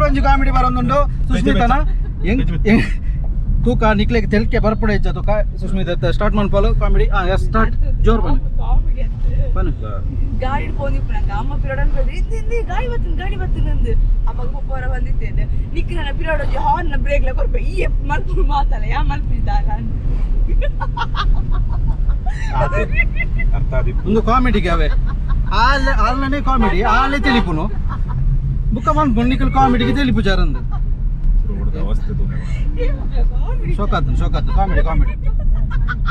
ಒಂಜಿ ಕಾಮಿಡಿ ಬರೊಂದುಂಡು ಸುಸ್ಮಿತನ ತೂಕ ನಿಕ್ಲೆಗ್ ತೆಲ್ಕೆ ಬರ್ಪುಡ ಇಜ್ಜ ತೂಕ ಸುಸ್ಮಿತ ಸ್ಟಾರ್ಟ್ ಮನ್ಪಾಲು ಕಾಮಿಡಿ. ಆ ಎಸ್ ಸ್ಟಾರ್ಟ್ ಜೋರ್ ಬನ್ನಿ. ಕಾಮಿಡಿ ಅಂತ. ಬನ್ನಿ. ಗಾಡಿ ಪೋಂದಿಪ್ಪುನಂಗ ಅಮ್ಮ ಪಿರೋಡನ್ ಪೋದು ಇಂದು ಇಂದು ಗಾಡಿ ಬತ್ತಿನ ಗಾಡಿ ಬತ್ತಿನಂದು ಅಪ್ಪಗ ಪೊಪ್ಪರ ಬಂದಿದ್ದೇನೆ ನಿಕ್ ನನ್ನ ಪಿರೋಡ ಹಾರ್ನ್ ಬ್ರೇಕ್ ಲ ಕೊರ್ಪೆ ಈ ಮಲ್ಪು ಮಾತಲ್ಲ ಯಾ ಮಲ್ಪಿದ್ದಾಲ. ಅರ್ಥ ಆದಿಪ್ಪು. ಒಂದು ಕಾಮಿಡಿಗೆ ಅವೇ ಆಲ್ ಆಲ್ನೇ ಕಾಮಿಡಿ ಆಲೆ ತಿಳಿಪುನು ಬುಕ್ಕ ಮನ್ಪು ನಿಕಲ್ ಕಾಮಿಡಿಗೆ ತಿಳಿಪು ಜಾರಂದು. ರೋಡ್ದ ಅವಸ್ಥೆ ತೂಲೆ. ಶೋಕಾತನ್ ಶೋಕಾತನ್ ಕಾಮಿಡಿ ಕಾಮಿಡಿ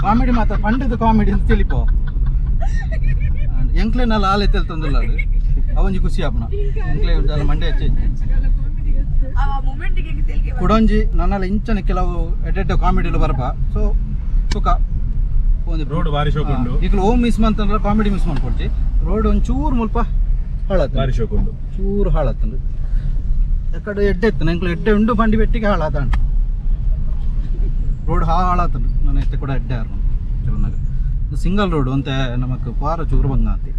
ಕಾಮಿಡಿ ಮಾತ್ರ ಪಂಡದ ಕಾಮಿಡಿ ಅಂತ ತಿಳಿಪೋ ಎಂಕ್ಲೆನಲ್ಲ ಆಲೆ ತೆಲ್ತಂದಿಲ್ಲ ಅದು ಅವೊಂಜಿ ಖುಷಿ ಆಪುನ ಎಂಕ್ಲೆ ಉಂಟಲ್ಲ ಮಂಡೆ ಹೆಚ್ಚು. ಆ ಮೊಮೆಂಟಿಗೆ ತೆಲಿಗೆ. ಕುಡೊಂಜಿ ನನ್ನೆಲ್ಲ ಇಂಚನೆ ಕೆಲವು ಎಡ್ಡೆಡ್ಡೆ ಕಾಮಿಡಿಲು ಬರಪ ಸೊ ಸುಖ ಒಂದು. ರೋಡ್ ಬಾರಿ ಶೋಕ್ ಉಂಡು. ಈಗಲೂ ಓಮ್ ಮಿಸ್ ಮಂತಂದ್ರೆ ಕಾಮಿಡಿ ಮಿಸ್ ಮಾಡ್ಕೊಡ್ತಿ. ರೋಡ್ ಒಂಚೂರು ಮುಲ್ಪ ಹಾಳಾತ. ಬಾರಿ ಶೋಕ್ ಉಂಡು. ಚೂರು ಹಾಳಾತಂದು ಎಕಡೆ ಎಡ್ಡೆ ಇತ್ತು ನಂಗೆ ಎಡ್ಡೆ ಉಂಡು ಬಂಡಿ ಬೆಟ್ಟಿಗೆ ಹಾಳಾತಂಡು ರೋಡ್ ಹಾಳಾತಂಡು ನನ್ನ ಎತ್ತೆ ಕೂಡ ಎಡ್ಡೆ ಆರು ಚಲನಾಗ ಸಿಂಗಲ್ ರೋಡ್ ಅಂತೆ ನಮಕ್ ಪಾರ ಚೂರು ಬಂಗ ಅಂತೆ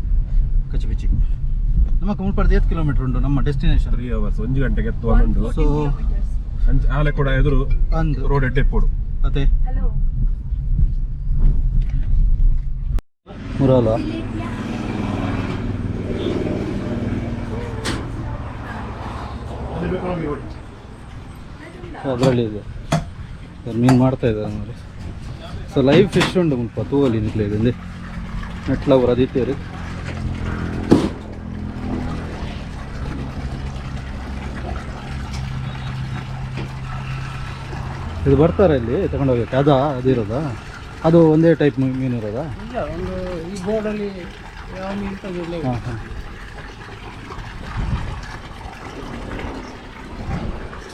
ಕಚ್ಚಿ ಬಿಚ್ಚಿ ನಮಕ್ ಮುಲ್ಪರ್ದು ಏತ್ ಕಿಲೋಮೀಟರ್ ಉಂಟು ನಮ್ಮ ಡೆಸ್ಟಿನೇಷನ್? 3 ಅವರ್ಸ್ ಒಂಜಿ ಗಂಟೆಗೆ ಎತ್ತುವ ಉಂಡು. ಸೊ ಅಂಚ ಆಲೆ ಕೂಡ ಎದುರು ಅಂದು ರೋಡ್ ಎಡ್ಡೆ ಪೋಡು. ಅದೇ. ಹಲೋ. ಮುರಾಲ ಅದರಲ್ಲಿ ಇದೆ ಸರ್ ಮೀನು ಮಾಡ್ತಾ ಇದ್ದಾರೆ ನೋಡಿ. ಸೊ ಲೈವ್ ಫಿಶ್ ಉಂಡು ಮುಲ್ಪ ತೂವಲಿ ನಿಕ್ಲೆಗ್ ಇಂದೆ ನೆಟ್ಲ ಪೂರ ದೀತೆರ್. ಇದು ಬರ್ತಾರೆ ಇಲ್ಲಿ ತಗೊಂಡು ಹೋಗಕ್ಕೆ ಅದಾ ಅದಿರೋದಾ ಅದು ಒಂದೇ ಟೈಪ್ ಮೀನು ಇರೋದಾ? ಇಲ್ಲ, ಒಂದು ಈ ಬೋರ್ಡಲ್ಲಿ ಯಾವ ಮೀನು ತಂದಿಲ್ಲ. ಹಾಂ ಹಾಂ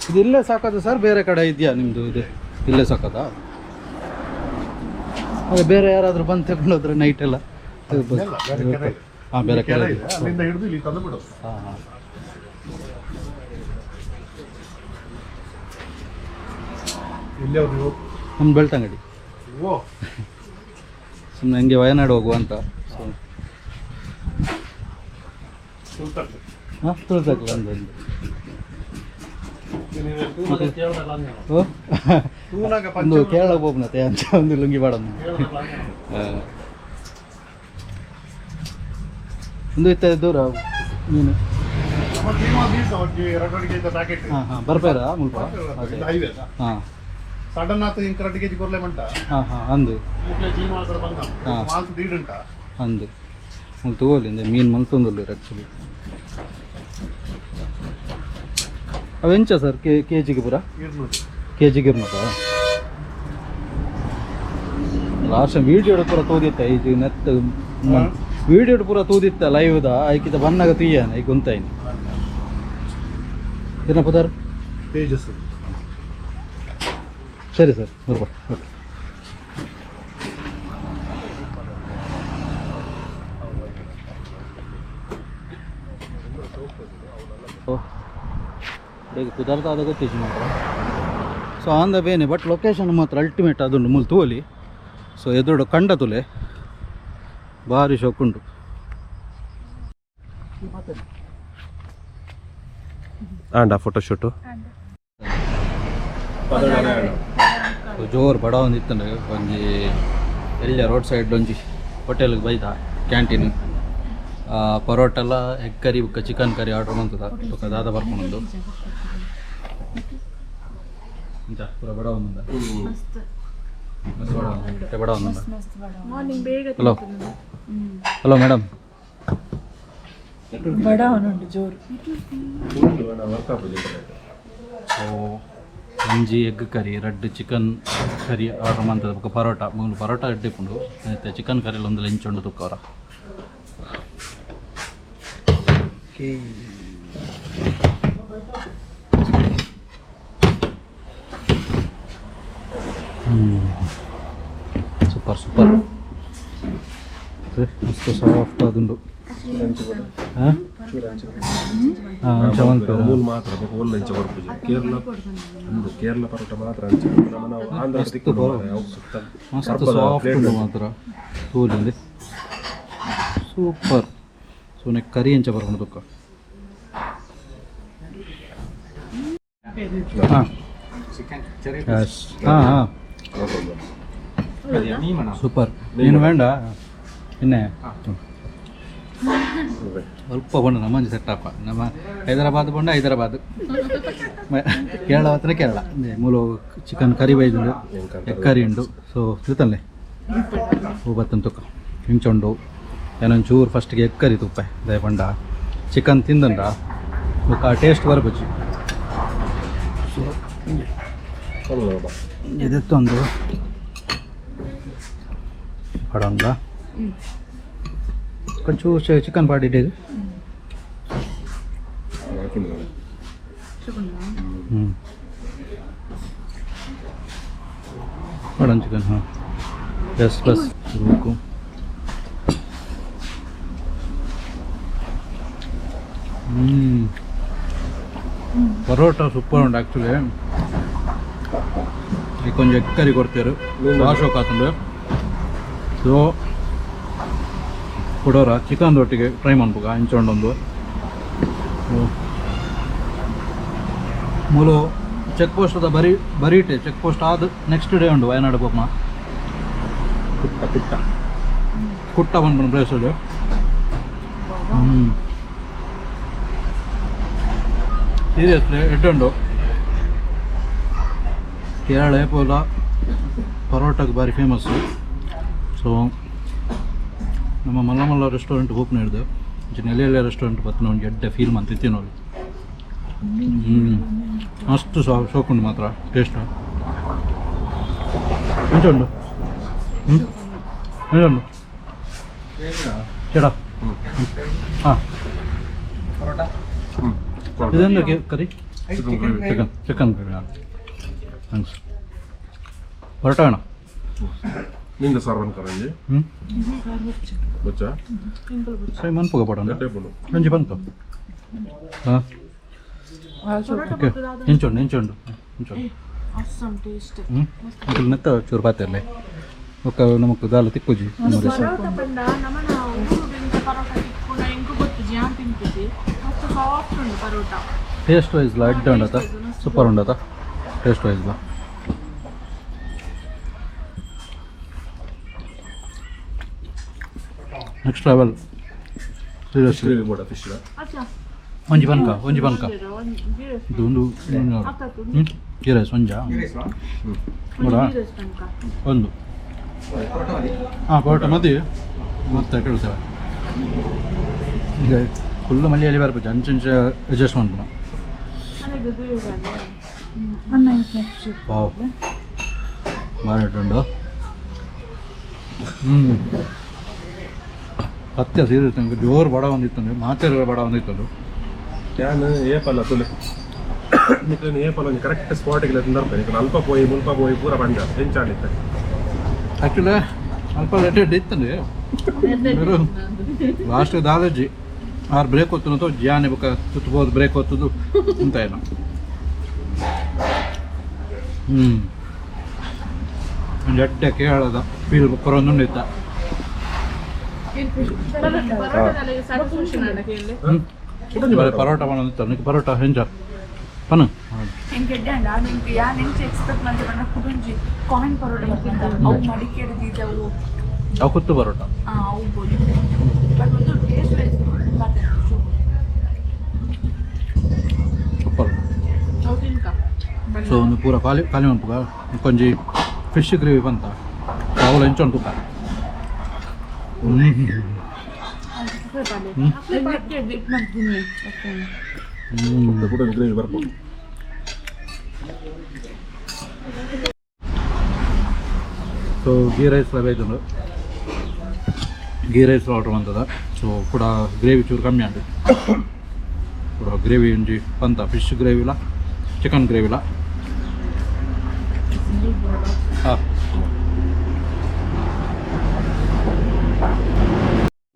ಇದು ಇಲ್ಲೇ ಸಾಕೋದು ಸರ್ ಬೇರೆ ಕಡೆ ಇದೆಯಾ ನಿಮ್ಮದು? ಇದು ಇಲ್ಲೇ ಸಾಕೋದಾ? ಅದೇ ಬೇರೆ ಯಾರಾದರೂ ಬಂದು ತಗೊಂಡು ಹೋದ್ರೆ ನೈಟ್ ಎಲ್ಲ. ಹಾಂ ಬೇರೆ ಕಡೆ ಇದೆ. ಅಲ್ಲಿಂದ ಹಿಡಿದು ಇಲ್ಲಿ ತಂದು ಬಿಡೋದು. ಹಾಂ ಹಾಂ ಎಲ್ಲಿ ಅವ್ರು ನೀವು? ನಮ್ಮ ಬೆಳ್ತಂಗಡಿ. ಓ. ಸುಮ್ಮನೆ ಹಂಗೆ ವಯನಾಡು ಹೋಗುವ ಅಂತ ಸೊ ಸುಲ್ತಾನ್. ಹಾಂ ತುಳಿದಾಕಲ್ಲ ಒಂದು ಒಂದು ಓ ತೂನಾಗ ಒಂದು ಕೇರಳ ಹೋಗ್ನತೆ ಅಂತ ಒಂದು ಲುಂಗಿ ಬಾಡನ್ನು ಒಂದು ಇತ್ತ ದೂರ ಮೀನು. ಎರಡು ಕೆಜಿ ಪ್ಯಾಕೆಟ್. ಹಾಂ ಹಾಂ ಬರ್ಬೇಡ ಮುಲ್ಪ ಅದೇ. ಹೈವೇ. ಹಾಂ. ಸಡನ್ ಆತ ಇಂಕ 2 ಕೆಜಿ ಕೊರ್ಲೆ ಮಂಟ. ಹಾಂ ಹಾಂ ಅಂದು. ಜೀವ ಮಾತ್ರ ಬಂದ. ಹಾ. ಮಾಲ್ಸ್ ದೀಡುಂಟ. ಅಂದು ಮುಲ್ ತಗೋಲಿ ಮೀನು ಮಲ್ತೊಂದುಲ್ಲೇರು ಆ್ಯಕ್ಚುಲಿ. ಅವೆಂಚ ಸರ್ ಕೆ ಕೆ ಜಿಗೆ ಪೂರ? 200. ಕೆ ಜಿಗೆ ಇರ್ನೂರಾ? ಲಾಸ್ಟ್ ವೀಡಿಯೋ ಪೂರ ತೂದಿತ್ತ ಇದು ನೆತ್ತ ವೀಡಿಯೋ ಪೂರ ತೂದಿತ್ತ ಲೈವ್ದ ಐಕಿತ ಬನ್ನಾಗ ತೀಯಾನ ಈಗ ಗುಂತಾಯಿನಿ ಏನ ಪುದಾರ್. ತೇಜಸ್. ಸರಿ ಸರ್ ಬರ್ಬಾ ಓಕೆ. ಓ ಬೇಗ ಪುದಾರ್ಥ ಆದ ಗೊತ್ತಿಜ್ಜಿ ಮಾತ್ರ. ಸೊ ಆನ್ the ವೇನೆ ಬಟ್ ಲೊಕೇಶನ್ ಮಾತ್ರ ಅಲ್ಟಿಮೇಟ್ ಅದುಂಡು ಮುಲ್ ತೂವಲಿ. ಸೊ ಎದುರುಡು ಕಂಡ ತುಲೆ ಭಾರಿ ಶೋಕುಂಡು. ಆಂಡ ಫೋಟೋ ಶೂಟು. ಸೊ ಜೋರು ಬಡ ಒಂದು ಇತ್ತಂಡು ಒಂಜಿ ಎಲ್ಲ ರೋಡ್ ಸೈಡ್ ಒಂಜಿ ಹೋಟೆಲ್ಗೆ ಬೈದ ಕ್ಯಾಂಟೀನ್ ಪರೋಟೆಲ್ಲ ಎಗ್ ಕರಿ ಬೊಕ್ಕ ಚಿಕನ್ ಕರಿ ಆರ್ಡರ್ ಮಂತದ ಬೊಕ್ಕ ದಾದ ಬರ್ಪುಂಡು ಇಂಚ ಪೂರ ಬಡ ಒಂದುಂದ ಮಸ್ತ್ ಬಡ ಒಂದುಂಡು ಬಡ ಒಂದುಂಡ. ಮಾರ್ನಿಂಗ್ ಬೇಗ. Hello hello madam. ಬಡ ಉಂಟು ಜೋರು. ಸೊ ಒಂಜಿ ಎಗ್ ಕರಿ ರಡ್ಡ್ ಚಿಕನ್ ಕರಿ ಆರ್ಡರ್ ಮಂತದ ಬೊಕ್ಕ ಪರೋಟ ಮೂಲು ಪರೋಟ ಎಡ್ಡೆ ಇಪ್ಪುಂಡು ಇತ್ತೆ ಚಿಕನ್ ಕರಿ ಒಂದು ಲಂಚ್ ಉಂಡು ತುಕ್ಕವರ. ಸೂಪರ್ ಸೂಪರ್ ಮಸ್ತ್ ಸಾಫ್ಟ್ ಆದುಂಡು ಹಾಂ ಹಾಂ ಅಂಚ ಮನ್ಪೆರ್. ಮೂಲು ಮಾತ್ರ ಬೊಕ ಓಲ್ ಅಂಚ ಕೊರ್ಪುಜಿ ಕೇರಳ ಅಂದು ಕೇರಳ ಪರೋಟ ಮಾತ್ರ ಅಂಚ ನಮ್ಮ ನಾವು ಆಂಧ್ರ ಮಸ್ತ್ ಸುತ್ತ. ಮಸ್ತ್ ಸಾಫ್ಟ್ ಉಂಡು ಮಾತ್ರ ತೂಲಿಂದು ಸೂಪರ್. ಸೊ ನೆಕ್ ಕರಿ ಅಂಚ ಬರ್ಪುಂಡು ತುಕ್ಕ. ಹಾಂ ಹಾಂ ಹಾಂ ಸೂಪರ್. ನೀನು ಬೇಡ ಇನ್ನೇ ಸ್ವಲ್ಪ ಬಂಡು ನಮ್ಮಂಜಿ ಸೆಟ್ಟಪ್ಪ. ನಮ್ಮ ಹೈದರಾಬಾದ್ ಬಂಡ ಹೈದರಾಬಾದ್, ಕೇರಳ ಹತ್ರ ಕೇರಳ. ಮೂಲ ಚಿಕನ್ ಕರಿ ಬೈದುಂಡು, ಎಗ್ ಕರಿ ಉಂಡು. ಸೊ ತಿರ್ತಲ್ಲೇ ಹೂ ಬತ್ತನ್ ತುಕ್ಕ ಇಂಚುಂಡು. ಏನೊಂಚೂರು ಫಸ್ಟ್ಗೆ ಎಗ್ ಕರಿ ತುಪ್ಪೆ ದಯ ಪಂಡ ಚಿಕನ್ ತಿಂದಂಡ ಬೊಕ್ಕ ಟೇಸ್ಟ್ ಬರ್ಪುಜಿ. ಸೊ ಇದೆತ್ತೊಂದು ಪಡೊಂದ ಕೊಂಚೂರು ಚಿಕನ್ ಪಾಡಿಟ್ಟು ಹ್ಞೂ ಪಡೋಣ ಚಿಕನ್. ಹಾಂ ಎಸ್ ಬಸ್ ಬೇಕು. ಪರೋಟ ಸೂಪರ್ ಉಂಟು ಆ್ಯಕ್ಚುಲಿ. ಈ ಕೊಂಚ ಎಗ್ ಕರಿ ಕೊಡ್ತೀರು ಭಾಳ ಶೋಕ್ ಆತುಂಡು. ಸೊ ಕೊಡೋರ ಚಿಕನ್ ರೊಟ್ಟಿಗೆ ಟ್ರೈ ಮನ್ಪುಗ ಇಂಚೊಂಡೊಂದು ಮೂಲು ಚೆಕ್ ಪೋಸ್ಟ್ ಬರಿ ಬರೀಟೆ ಚೆಕ್ ಪೋಸ್ಟ್ ಆದ ನೆಕ್ಸ್ಟ್ ಡೇ ಉಂಡು ವಯನಾಡು ಪೋಪುನ. ಕುಟ್ಟ ಕುಟ್ಟ ಕುಟ್ಟ ಪನ್ಪುನ ಪ್ಲೇಸ್ ಅದು. ಸೀರಿಯಸ್ಲಿ ಎಡ್ಡೆ ಉಂಡು. ಕೇರಳ ಏಪೋಲ ಪರೋಟಕ್ಕೆ ಭಾರಿ ಫೇಮಸ್ಸು. ಸೊ ನಮ್ಮ ಮಲ್ಲ ಮಲ್ಲ ರೆಸ್ಟೋರೆಂಟ್ ಓಪನ್ ಹಿಡ್ದು ಒಂಚಿ ನೆಲೆ ಎಲ್ಲ ರೆಸ್ಟೋರೆಂಟ್ ಬತ್ತಿನ ಒಂಜಿ ಎಡ್ಡೆ ಫೀಲ್ ಮಂತಿತ್ತಿ ನೋಡಿ. ಮಸ್ತ್ ಸೋಕುಂಡು ಮಾತ್ರ ಟೇಸ್ಟ್. ಎಂಚ ಉಂಡು? ಹ್ಞೂ ಎಂಚ ಉಂಡು ചേട്ടാ? ಹಾಂ ഇതെന്താ കറി? Chicken chicken curry. Thanks. Parotta വേണോ? ನಿಂದ ಸರ್ವನ್ ಕರಂಜಿ ಹ್ಞೂ ಬಚ್ಚ ಸರಿ ಮನ್ಪುಗ ಪಡೋಣ. ಗಡ್ಡೆ ಪುಂಡು. ಒಂಜಿ ಬಂತು. ಹಾಂ ಓಕೆ ಇಂಚುಂಡು ಇಂಚುಂಡು ಇಂಚುಂಡು. ಹ್ಞೂ ಅಕ್ಲು ನೆತ್ತ ಚೂರು ಪಾತಿರ್ಲೆ ಬೊಕ್ಕ ನಮಕ್ ದಾಲ ತಿಕ್ಕುಜಿ. ಪರೋಟ ಪಂಡ ನಮನ ಊರುಡಿಂದ ಪರೋಟ ತಿಕ್ಕುನ ಎಂಕು ಗೊತ್ತುಜಿ ಯಾನ್ ತಿಂತಿದ್ದಿ ಮಸ್ತ್ ಸಾಫ್ಟ್ ಉಂಡು ಪರೋಟ. ಟೇಸ್ಟ್ ವೈಸ್ಲ ಎಡ್ಡೆ ಉಂಡತ, ಸೂಪರ್ ಉಂಡತ ಟೇಸ್ಟ್ ವೈಸ್ಲ. Next level seriously. ಗ್ರೇವಿ ಬೋಡ ಫಿಶ್. ಅಚ್ಚಾ. ಒಂಜಿ ಬನ್ಕ ಒಂಜಿ ಬನ್ಕ ಇದು ಒಂದು ಹ್ಞೂ ಗೀ ರೈಸ್ ಒಂಜಾ ನೋಡ ಒಂದು. ಹಾಂ ಪರೋಟ ಮದಿ ಮತ್ತೆ ಕೇಳ್ತೇವೆ. ಈಗ ಫುಲ್ಲು ಮಲಯಾಳಿ ಬರ್ಪುಜಿ, ಅಂಚಂಚ ಅಡ್ಜಸ್ಟ್ ಮನ್ಪುನ. ವಾವ್ ಭಾರಿ ಉಂಟು. ಹ್ಞೂ ಸತ್ಯ ಸೀರಿಯಸ್ ನಂಗೆ ಜೋರು ಬಡ ಒಂದಿತ್ತು, ಮಾತೆರ ಬಡ ಒಂದಿತ್ತು. ಯಾನ್ ಏಪಲ್ಲ ತುಲೆ ನಿಕ್ಲೆನ ಏಪಲ್ಲ ಒಂಜಿ ಕರೆಕ್ಟ್ ಸ್ಪಾಟಿಗೆ ತಿಂದರ್ಪೆ. ನಿಕ್ಲೆ ಅಲ್ಪ ಪೋಯಿ ಮುಲ್ಪ ಪೋಯಿ ಪೂರ ಬಂಜ ಎಂಚಾಂಡಿತ್ತೆ. ಆ್ಯಕ್ಚುಲಿ ಅಲ್ಪ ಲೇಟ್ ಇತ್ತಂడి ಲಾಸ್ಟ್ ದಾದಜ್ಜಿ ಆರು ಬ್ರೇಕ್ ಹೊತ್ತು ಜಿಯಾನೆ ಬೊಕ್ಕ ತುತ್ತುಬೋದು ಬ್ರೇಕ್ ಹೊತ್ತದು ಅಂತ ಏನೋ. ಹ್ಞೂ ಒಂದು ಎಡ್ಡೆ ಕೇಳದ ಫೀಲ್ ಕೊರೊಂದುಂಡಿತ್ತ. ಪರೋಟ ಮಾಡೋದಿತ್ತು ನಿಕ್ ಪರೋಟ ಹೆಂಚ ಪನು. ಎಂಕ್ ಎಡ್ಡೆ ಅಂಡ ನಿಂಕ್ ಯಾನ್ ಎಂಚ ಎಕ್ಸ್ಪೆಕ್ಟ್ ಮಂತೆ ಪಂಡ ಕುಡೊಂಜಿ ಕಾಯಿನ್ ಪರೋಟ ಬರ್ತಿತ್ತ ಅವು ಮಡಿಕೇರಿ ದೀದವು. ಅವು ಕುತ್ತು ಪರೋಟ. ಆ ಅವು ಬೋಲಿ ಬಟ್ ಒಂದು ಟೇಸ್ಟ್ ವೈಸ್ ಸೂಪರ್. ಸೊ ಒಂದು ಪೂರ ಖಾಲಿ ಖಾಲಿ ಮನ್ಪುಗ ಕೊಂಜಿ ಫಿಶ್ ಗ್ರೇವಿ ಬಂತ ಅವುಲ ಎಂಚ ಉಂಟು. ಕೂಡ ಗ್ರೇವಿ ಬರ್ಬೋದು. ಸೊ ಗೀ ರೈಸ್ ಬೇಯ್ತುಂಡು, ಗೀ ರೈಸ್ ಆರ್ಡರ್ ಬಂತದ. ಸೊ ಕೂಡ ಗ್ರೇವಿ ಚೂರು ಕಮ್ಮಿ ಉಂಟು. ಕೂಡ ಗ್ರೇವಿ ಒಂಜಿ ಬಂತ ಫಿಶ್ ಗ್ರೇವಿಲ ಚಿಕನ್ ಗ್ರೇವಿಲ. ಹಾಂ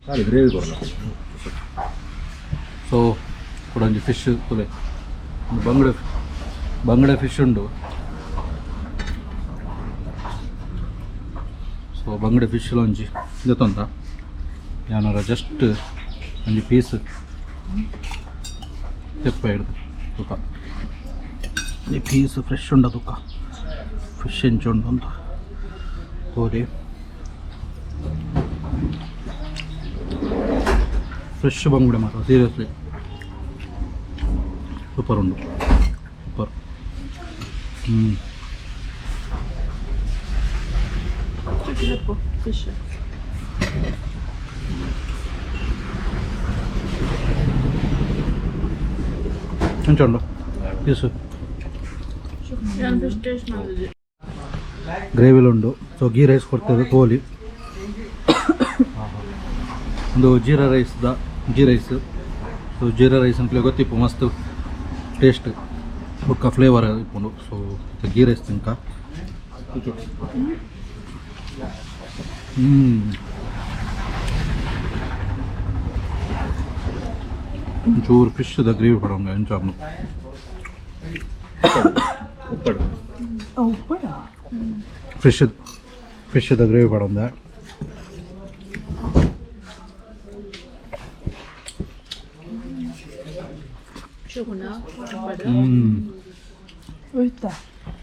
ಖಾಲಿ ಗ್ರೇವಿ ಕೊಡಲ್ಲ. ಸೊ ಕೂಡ ಒಂಜಿ ಫಿಶ್ ತುಲೆ ಒಂದು ಬಂಗಡೆ ಬಂಗಡೆ ಫಿಶ್ ಉಂಡು. ಸೊ ಬಂಗಡೆ ಫಿಶ್ ಒಂಜಿ ದೆತ್ತೊಂತ ಯಾನರ ಜಸ್ಟ್ ಒಂಜಿ ಪೀಸ್ ತೆಪ್ಪ ಹಿಡ್ದು ತೂಕ. ಈ ಪೀಸ್ ಫ್ರೆಶ್ ಉಂಡ ತುಕ್ಕ ಫಿಶ್ ಎಂಚ ಉಂಡು ಅಂತ ಹೋರಿ ಫ್ರೆಶ್ ಬಂಗುಡೆ ಮಾತ್ರ ಸೀರಿಯಸ್ಲಿ ಸೂಪರ್ ಉಂಡು ಸೂಪರ್. ಫಿಶ್ ಎಂಚ ಉಂಡು ಪೀಸು? ಫಿಶ್ ಟೇಸ್ಟ್ ಮಾಡಿದ್ವಿ. ಗ್ರೇವಿಲ್ ಉಂಡು. ಸೊ ಗೀ ರೈಸ್ ಕೊಡ್ತೇವೆ ಕೋಲಿ ಒಂದು jeera rice the ghee rice. So jeera rice ಅಂತಲೇ ಗೊತ್ತಿಪ್ಪು ಮಸ್ತ್ ಟೇಸ್ಟ್ ಬೊಕ್ಕ ಫ್ಲೇವರ್ ಇಪ್ಪುಂಡು. ಸೊ ಗೀ ರೈಸ್ ತಿನ್ಕ. ಒಂಚೂರು fish the gravy ಪಡೋಂಗ ಎಂಚ ಉಪ್ಪಡು fish fish the gravy ಪಡೋಂದ.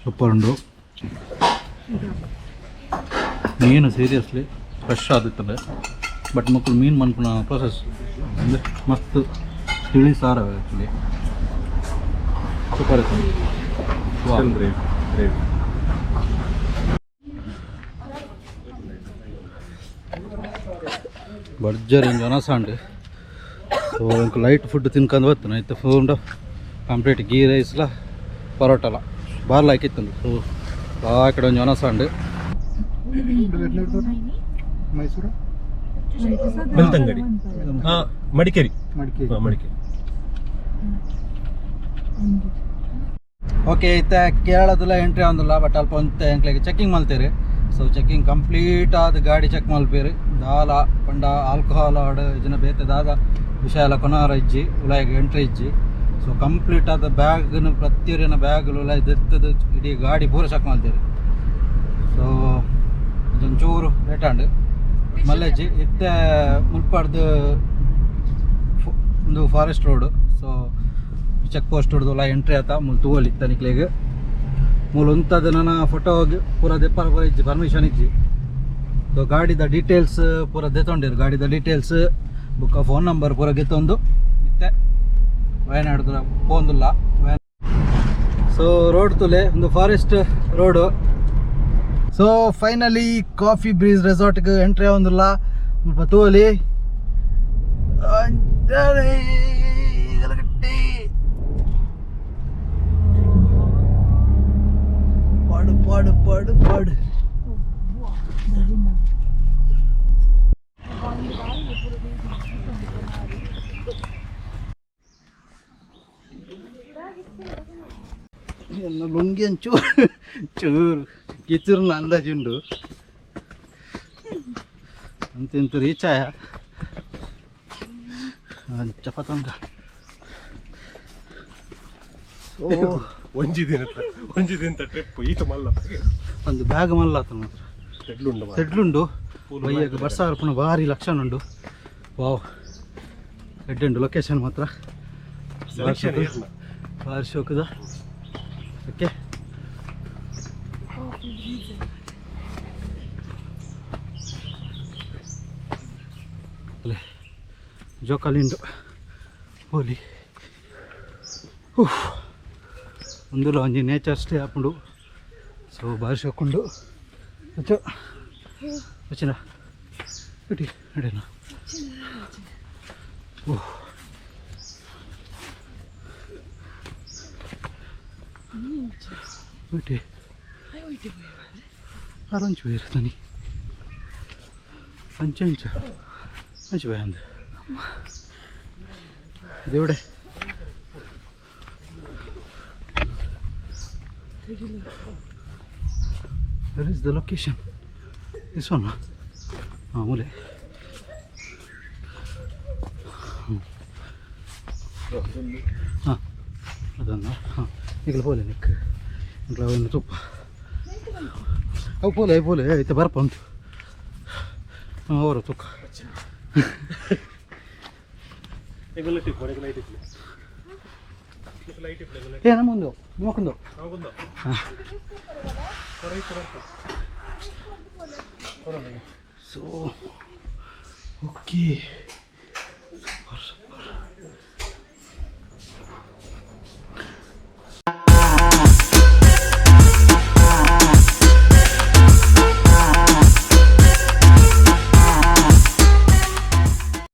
Super ಉಂಡು. ಮೀನು ಸೀರಿಯಸ್ಲಿ ಫ್ರೆಶ್ ಆದಿತ್ತಂದ್ರೆ ಬಟ್ ಮಕ್ಕಳು ಮೀನು ಮನ್ಪುನ ಪ್ರೊಸೆಸ್ ಅಂದರೆ ಮಸ್ತ್ ತಿಳಿ ಸಾರು ಆ್ಯಕ್ಚುಲಿ ಸೂಪರ್ ಇತ್ತು. Chicken gravy gravy. ಭರ್ಜರಿ ಅನಸಾಂಡ್. ಸೊ ಇಂಕ್ ಲೈಟ್ ಫುಡ್ ತಿನ್ಕೊಂಡು ಬರ್ತೇನೆ ಇತ್ತೆ ಫುಡ್ ಕಂಪ್ಲೀಟ್ ಗೀ ರೈಸ್ಲ ಪರೋಟಲ ಬಾರ್ ಲಾಯ್ಕ್ ಇತ್ತು. ಸೊ ಆ ಕಡೆ ಒಂಜಿ ಅನಸಾಂಡ್. ಮೈಸೂರು ಬೆಳ್ತಂಗಡಿ, ಹಾಂ, ಮಡಿಕೇರಿ. ಮಡಿಕೇರಿ. ಹಾಂ, ಮಡಿಕೇರಿ. ಓಕೆ, ಇತ್ತೆ ಕೇರಳದಲ್ಲ ಎಂಟ್ರಿ ಆವೊಂದುಲ್ಲ ಬಟ್ ಅಲ್ಪ ಒಂತೆ ಎಂಕ್ಲೆಗ್ ಚೆಕಿಂಗ್ ಮಲ್ತೇರು. So checking complete ಆದ್ ಗಾಡಿ ಚೆಕ್ ಮಲ್ಪೇರು. ದಾಲ ಪಂಡ ಆಲ್ಕೋಹಾಲ್ ಆಡ್ ಇಜನ ಬೇತೆ ದಾದ ವಿಷಯ ಎಲ್ಲ ಕೊನಾರ ಇಜ್ಜಿ, ಉಲಾಯಿಗ್ ಎಂಟ್ರಿ ಇಜ್ಜಿ. ಸೊ ಕಂಪ್ಲೀಟ್ ಆದ ಬ್ಯಾಗ್ನ ಪ್ರತಿಯೊರಿನ ಬ್ಯಾಗ್ ಉಲಾಯಿ ದೆತ್ತದು ಇಡೀ ಗಾಡಿ ಪೂರ ಚೆಕ್ ಮಲ್ತೇರು. ಸೊ ಒಂಚೂರು ಲೇಟ್ ಆಂಡ್ ಮಲ್ಲೆಜ್ಜಿ. ಇತ್ತೆ ಮುಲ್ಪಡ್ದು ಒಂದು forest road. So check post ಹಿಡ್ದು ಎಂಟ್ರಿ ಆತ ಮೂಲು ತೂವಲಿ ತನಿಕ್ಲೆಗ್ ಮೂಲು ಉಂತದ ನನ್ನ ಫೋಟೋ ಪೂರ ದೆಪ್ಪರ ಪೂರ ಇಜ್ಜಿ, ಪರ್ಮಿಷನ್ ಇಜ್ಜಿ. ಸೊ ಗಾಡಿದ ಡೀಟೇಲ್ಸ್ ಪೂರ ದೆತ್ತೊಂಡಿರು, ಗಾಡಿದ ಡೀಟೇಲ್ಸ್ ಬುಕ್ಕ ಫೋನ್ ನಂಬರ್ ಪೂರ ಗೆತ್ತೊಂದು ಇತ್ತೆ ವಯನಾಡ್ದ ಪೋಂದುಲ್ಲ. ಸೊ ರೋಡ್ ತುಲೆ ಒಂದು forest road. So finally coffee breeze ರೆಸಾರ್ಟ್ಗೆ entry ಆವೊಂದುಲ್ಲ. ಮುಲ್ಪ ತೂವಲಿ ಪಾಡು ಪಾಡು ಪಾಡು ಪಾಡು. ಎನ್ನ ಲುಂಗಿ ಒಂಚೂರು ಚೂರು ಕಿಚುರ್ನ ಅಂದಾಜುಂಡು ಅಂತಿಂತ ರೀಚ್ ಆಯ ಅಂಚ ಪತಂಗ. ಓ ಒಂಜಿ ದಿನ ಒಂಜಿ ದಿನದ ಟ್ರಿಪ್ ಈತ ಮಲ್ಲ. ಒಂದು ಬ್ಯಾಗ್ ಮಲ್ಲ ಆತ ಮಾತ್ರ. ತೆಡ್ಲುಂಡು. ತೆಡ್ಲುಂಡು ಬಯ್ಯಗ್ ಬರ್ಸ ಅರ್ಪುನ ಭಾರಿ ಲಕ್ಷಣ ಉಂಡು. ವಾವ್, ಎಡ್ಡೆ ಲೊಕೇಶನ್ ಮಾತ್ರ. ಸೆಲೆಕ್ಷನ್ ಏರ್ನ. ಭಾರಿ ಶೋಕದ. ಓಕೆ, ಜೋಕಾಲಿ ಉಂಡು ಹೋಲಿ. ಉಂದುಲ ಒಂಜಿ ನೇಚರ್ ಸ್ಟೇ ಆಪುಂಡು. ಸೊ ಭಾರಿ ಶೋಕುಂಡು. ಅಚ್ಚೋ వచ్చిన ಇಟಿ ನಡೀನ. ಓಹ್ ಇಟಿ ಅರಂಚು ಇರ್ತಾನೆ ಅಂಚೆ ಅಂಚು ಅಂಚು ಅಂದ దేవుడే. Where is the location? This one, huh? Ah, mule. ಹಾಂ, ಅದನ್ನು ಹಾಂ ಈಗಲೇ ಪೋಲೆ ನಿಕ್ ಅವನ್ನ ತುಪ್ಪ ಅವು ಪೋಲೆ ಪೋಲೆ ಐತೆ ಬರ್ಪ ಉಂಟು. ಹಾಂ, ಅವರ ತುಕ್ಕ. ಲೈಟ್ ಇಪ್ಪುಲೆ. ಏ ನಮ್ಮೊಂದು ನಿಮಕ್ಕೊಂದು. ನಮಗೊಂದು. ಸೊ ಓಕೆ.